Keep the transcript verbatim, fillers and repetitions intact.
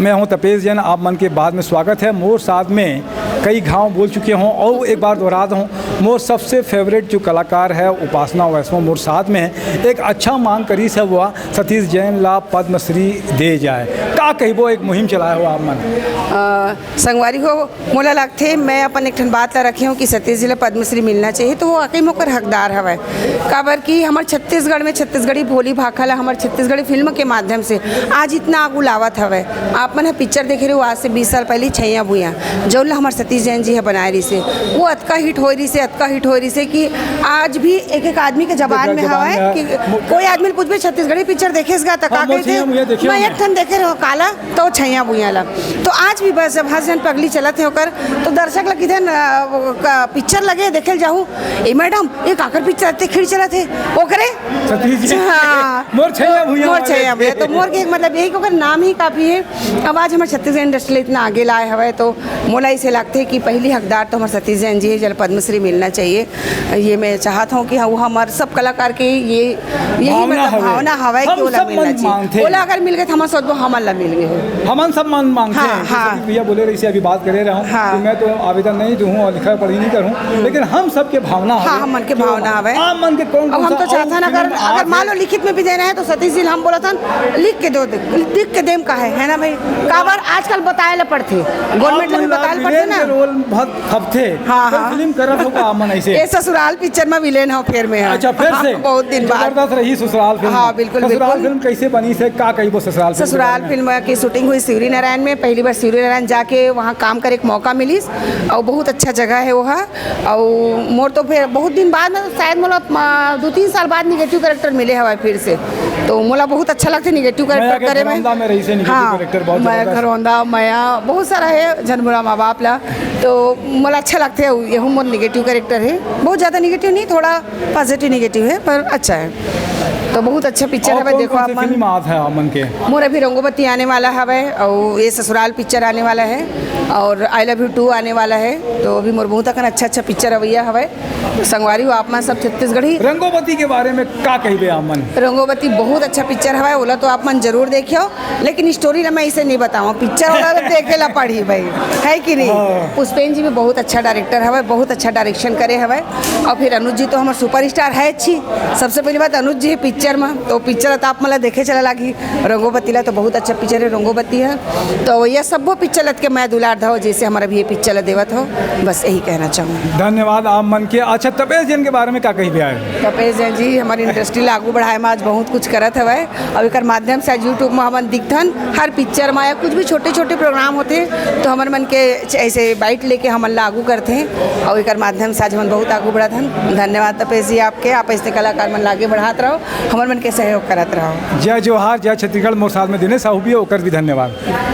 मैं हूं तपेश जैन, आप मन के बात में स्वागत है। मोर साथ में कई घांव बोल चुके हों और एक बार दोहरा दूं, मोर सबसे फेवरेट जो कलाकार है उपासना वैष्णव मोर साथ में है। एक अच्छा मांग करिस हे वो सतीश जैन ला पद्मश्री दे जाए, का कहिबो, एक मुहिम चलाए हो आप मन? अ, संगवारी हो, मोला लगथे, मैं अपन एक ठन बात ला रखे हूँ कि सतीश जी ला पद्मश्री मिलना चाहिए, तो वो वाकई में ओकर हकदार हवय। काबर कि हमर छत्तीसगढ़ में छत्तीसगढ़ी बोली भाखा ला हमर छत्तीसगढ़ी फिल्म के माध्यम से आज इतना आगू लावत हवय। आप मन ह पिक्चर देखे रहे हो, आज से बीस साल पहले छैया भुइयां, जौन ला हमर सतीश जैन जी ह बनाए रहिसे, वो अतका हिट होए रहिसे, अतका हिट होए रहिसे कि आज भी एक एक आदमी के जबान में हवय कि कोई आदमी ल पूछबे, "छत्तीसगढ़ी पिक्चर देखेस गा?" त का कहिथे, "मैं एक ठन देखे रहो, काला?" तो छैया भुइयां ला। तो आज भी बस जब हंस जन पगली चलत हे ओकर, तो दर्शक ला किधर न, वो का पिक्चर लगे देखे ल जाहू, "ए मैडम, ये काकर पिक्चर अत्ते खींच चलत हे?" ओकरे सतीश जी। हाँ। मोर छैया भुइयां मोर वाले। छैया भुइयां। तो मोर के मतलब यही कि ओकर नाम ही काफी है। अब आज हमर छत्तीसगढ़ इंडस्ट्री इतना आगे लाए हवय, तो मोला इसे लगथे कि पहली हकदार तो हमर सतीश जैन जी हे, जेला पद्मश्री मिलना चाहिए। ये मैं चाहत हूँ कि हाँ, वो हमर सब कलाकार के ये, यही भावना मतलब हवे। भावना हवय कि हम ओला सब मिलना मन चाहिए। मांगथे। ओला अगर मिल गए तो हमर सोचबो हमन ला मिल गए हो। हमन सब मन मांगथे। हाँ, हाँ। सतीश भैया बोले रहिसे, अभी बात करे रहे हूँ हाँ। कि मैं तो आवेदन नहीं दूँ हूँ और लिखा पढ़ी नहीं करूँ, लेकिन हम सबके भावना हाँ, हवे। हमन के भावना हवे। आप मन के कौन अब कौन हम सा तो चाहथन, अगर, अगर मान लो लिखित में भी देना है तो सतीश जी हम बोलथन, लिख के दो, लिख के देम का है, है ना भाई? काबर आजकल बताए ला पड़थे, गवर्नमेंट ला भी बताए ला पड़थे ना। रोल बहुत खपथे। हाँ, फिर हाँ। फिल्म करत हो का मन ऐसे? ये ससुराल पिक्चर में विलेन हो फिर मैं। अच्छा, फिर से? बहुत दिन बाद। जबरदस्त रही ससुराल फिल्म। हाँ, बिल्कुल, ससुराल बिल्कुल। फिल्म कैसे बनी से, का कहिबो ससुराल फिल्म के ससुराल बारे में? फिल्म की शूटिंग हुई सिवरी नारायण में, पहली बार सिवरी नारायण जाके वहाँ काम करे के मौका मिलिस और बहुत अच्छा जगह है वो है। और मोर तो फिर बहुत दिन बाद में, शायद मोला, आ, दो तीन साल बाद निगेटिव कैरेक्टर मिले हवय फिर से, तो मोला बहुत अच्छा लगथे निगेटिव कैरेक्टर करे में। घरौंदा में रहिसे निगेटिव हाँ, कैरेक्टर बहुत मैं जबरदस्त। घरौंदा, मया, बहुत सारा है झनमुरा माँ बाप ला, तो मोला अच्छा लगथे। यहू मोर निगेटिव कैरेक्टर है, बहुत ज़्यादा निगेटिव नहीं, थोड़ा पॉजिटिव निगेटिव है, पर अच्छा है। तो बहुत अच्छा पिक्चर और हवय, कौन देखो कौन आप सी मन। फिल्म आत है आप मन के? मोर अभी रंगोबती आने वाला हवय, और ये ससुराल पिक्चर आने वाला है, और आई लव यू टू आने वाला है। तो अभी मोर बहुत अकन अच्छा अच्छा पिक्चर अवैया हवय। संगवारी हो, आप मन सब छत्तीसगढ़ी। रंगोबती के बारे में का कहिबे आप मन? रंगोबती बहुत अच्छा पिक्चर हवय, ओला तो आप मन जरूर देखियो, लेकिन स्टोरी ला मैं इसे नहीं बताऊँ, पिक्चर वाला तो देखे ला पड़ी भाई, है कि नहीं? हाँ। पुष्पेन जी भी बहुत अच्छा डायरेक्टर हवय, बहुत अच्छा डायरेक्शन करे हवय। और फिर अनुज जी तो हमर सुपरस्टार है अच्छी। सबसे पहली बात अनुज जी है पिक्चर में, तो पिक्चर तो आप मन ला देखे चला लागी। रंगोबती ला तो बहुत अच्छा पिक्चर है रंगोबती है। तो ये सब्बो पिक्चर लत के मैं दुलार दो, जैसे हमारा भी ये पिक्चर ला देवत हो, बस यही कहना चाहूँगी। धन्यवाद आप मन के। अच्छा, तपेश जैन के बारे में का कहिबे आए? तपेश जैन जी हमारी इंडस्ट्री ला आगू बढ़ाए में आज बहुत कुछ करत हवय। अब एकर माध्यम से आज YouTube में हमन दिखथन, हर पिक्चर में या कुछ भी छोटे-छोटे प्रोग्राम होथे, तो हमर मन के च-, ऐसे बाइट लेके हमन ला आगू करथे, और एकर माध्यम से आज हमन बहुत आगू बढ़त हन। धन्यवाद तपेश जी आपके, आप ऐसे कलाकार मन ला आगे बढ़ात रहो, हमर मन के सहयोग करत रहो। जय जोहार, जय छत्तीसगढ़। मोर साथ में दिनेश साहू भी, ओकर भी धन्यवाद।